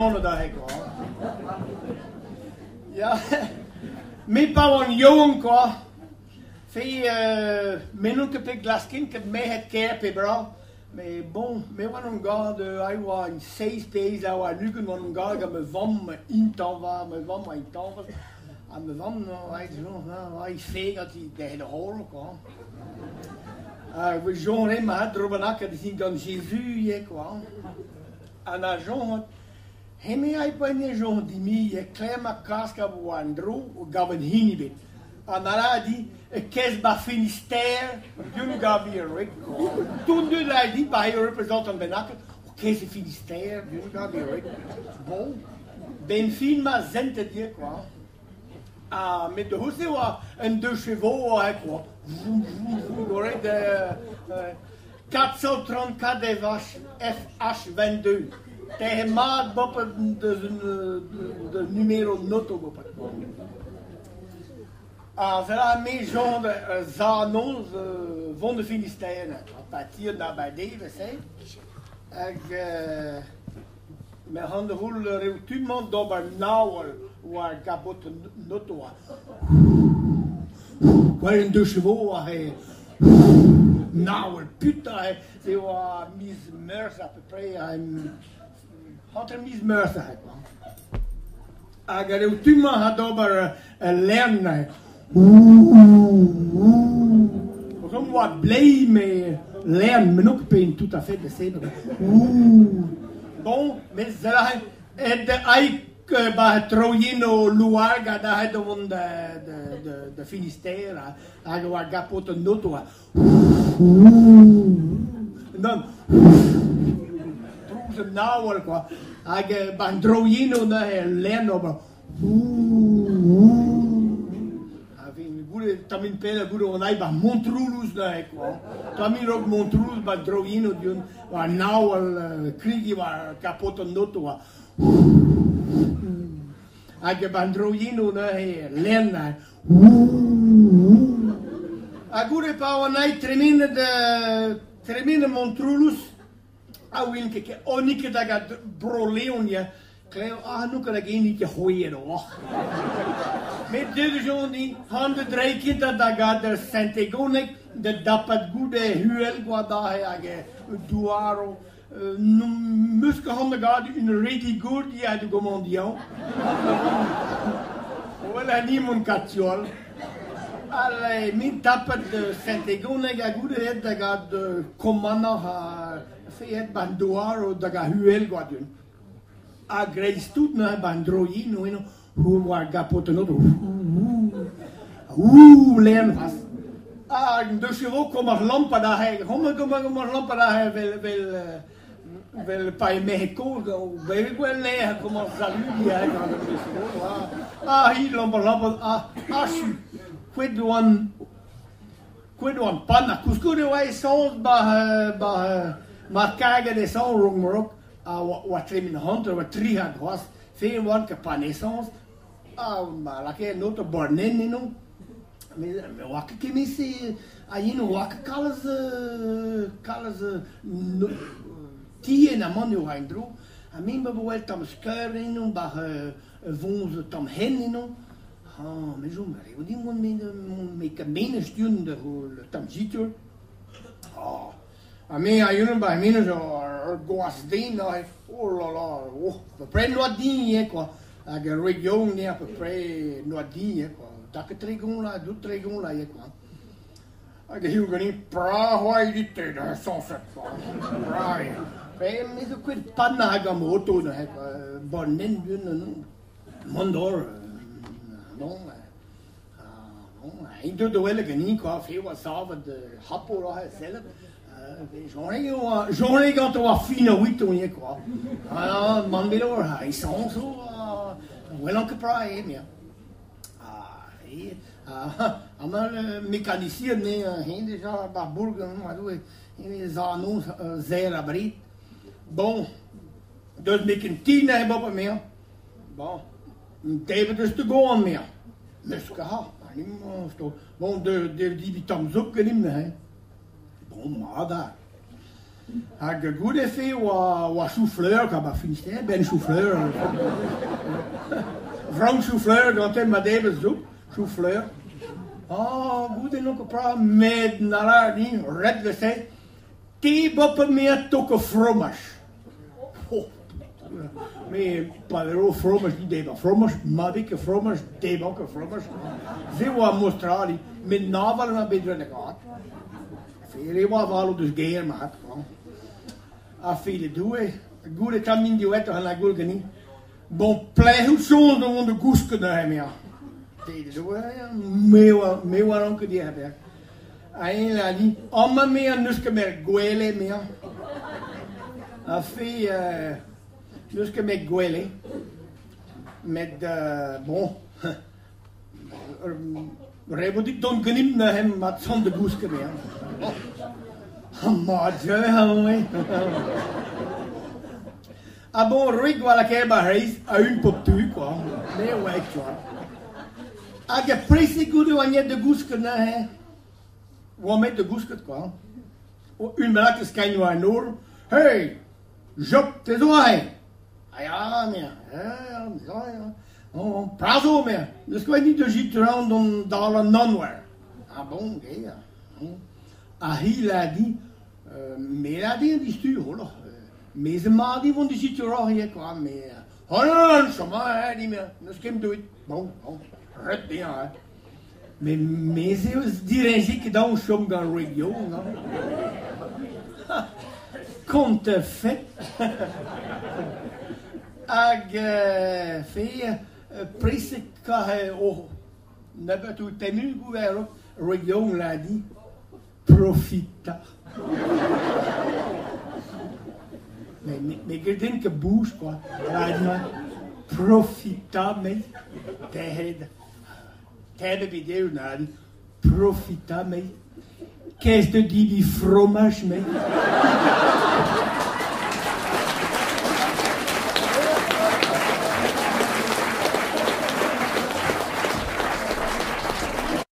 Da kwa. Ya, me pa oan yaouank kwa, fe me n'on ket bet glaskin ket merc'hed kaer pe brav, met bon, me oan on gad aet oa en seizh pe eizh a oa 20 oan on gad gant ma vamm intañva, ma vamm oa intañvez, ha ma vamm aet oa he ganti derc'hel holl kwa. Ha soñj mat dro bennak gant Jésus ivez kwa. Ha na soñj Hemañ a poent soñj din e klemm ha klask a vo an dro gavet hini bet. An aladi e kez ba Finistère d'un gavi rek. Tout dud a dit pa eo représentant bennaket, o kez e Finistère d'un gavi rek. Bon, ben fin ma zentet dir quoi. Ah, met de house oa un deux chevaux hein, quoi. Vroom, vroom, vroom, goret 434 FH, FH22. Te mat bopet deus un de numéro noto bopet. Ah, c'est la maison de Zanos vont de Finistère, a partir d'Abadé, c'est. Hag me han de houl rew tumant d'ober naouel war gabot noto. Gwell un deux chevaux a he naouel putain, se oa miz Meurzh à peu près, hanter miz Meurzh a quoi. Hag rew tumant ha d'ober lern. Rom oa blei me lern me n'ok pen tout à fait de se. Bon, mais zela et aik ba troiino louar gant aet da vont de Finistère hag oa gapot an noto. Dan trouz an naouel quoi. Hag ba droiino neuze lern ober. Ha vin goude tamin pell goude on ai ba Montroulez neuze quoi. Tamin rok Montroulez ba droiino diun war naouel krigi war kapot an noto. Hag ban droiino neuze lern. Ha goude pa oan ai tremenet tremenet Montroulez a oan ket onik ket hag a Bro-Leon ya. Klev, ah, nu kan ik niet gooien hoor. Met dit zo'n die handen drie da gaat de Saint-Egonek, de dapat goude huel gwa da hag douaro. Muske handen gaat een ready good ja de commandion. Wel a niemand katjol. Allee, min tapet de Saint-Egonek a goude het da gaat de commandant ha het ban douaro da ga huel gwa dun. A greiz tout neuze ban droiino eno, hoe war gapot an auto. Ouh, lern vast. Ah, de chevaux kom ar lampa da he, kom kom kom ar lampa da he vel vel vel pa e Mexico, vel gwell le kom ar salut ya gant de chevaux. Ah, hi lampa lampa ah, achu. Quid oan quid oan pan a kouskoude oa essence ba ba ma kaget essence rok morok a oa tremen hanter oa tri ha groaz fe oan ket pan essence ah ma lakaet an auto barnen eno me me oa ket kement-se a eno oa ket kalz kalz tien amañ eo en-dro ha me 'm bo wel tamm skeur eno bar voñs tamm hen eno ha me zo me reo din mont me me ket menez dun da le tamm zitur ah ha me a unan ba menez ur gwaz den neuze oh là là oh à peu près noa din hein quoi hag ur wreg yaouank à peu près noa din hein quoi da ket tregont là dout tregont là quoi hag hiziv ganin pra c'hoari dit da sañset quoi pra pe me zo ket panna hag am auto neuze quoi bon nen dun non mont d'or non non ein deut da welet ganin quoi fe oa savet hapo ra sellet Journée gant oa fin a wito ivez quoi. Ah, man bet o'r ha essence o welan ket pra eo mea. Ah, e amañ mécanicien ne hen deja bar bourg ma doue za noz zer a brit. Bon, deus me ken tin he bop mea. Bon, debet eus de goan mea. Meus ket ha, nim sto. Bon, de de di tamm zop genim ne. Bon, mat da. Hag goude-se oa oa chou-fleur kwa 'ba Finistère, 'benn chou-fleur. Frank chou-fleur gante ma debret zo, chou-fleur. Ah, goude n'on ket petra, met na lâr din, ret 'vefe, te 'bo me toko fromaj. Oh, me pa ro fromaj dit debriñ fromaj, ma vez ket fromaj, debriñ ket fromaj. Se oa Australie, met naval oa bet da gad. Fele oa avaloù deus gêr mat kwa. Ha fele Doue, goude tamm min diwezhañ an goul ganin. Bon, plec'h out soñj da vont da gousket neuze, emañ. Fele Doue, me oa me oa ranket dir Ha eñ a dit, amañ me n'eus ket met gwele, emañ. Ha fe n'eus ket met gwele. Met bon, Ret vo dit dont ganimp neuze ma tont da gousket eo. Ma Dieu, oui. Ah bon, Ruig oa lakaet ba c'hreiz a-un pop tu, quoi. Me oa quoi. Hag e presik goude oa aet da gousket neuze. Oa met da gousket, quoi. Un bennak e skagn war an nor. Hey, Job, te zo aze? Ah ya, mea, ya, ya, ya. Oh, prazo, mea. N'eus ket dit da jit round d'an an nonware. Ah bon, ge, Ha hi l'a dit, me l'a dit an distu, oh là. Me ze mat e vont da jit round quoi, mais... Oh non, non, chom hein, dit mea, n'eus ket deuet. Bon, bon, ret bien, hein. Mais me ze eus direñjik ket daou chom gant radio, non? Compte fait. Hag fe presek kahe oh nebeut out tenu gouver radio l'a dit profita. Mais, mais, mais ket ket bouge quoi. L'a dit profita mais tehed. Tehed bet eo n'a dit profita mais. Qu'est-ce de dit fromage mais.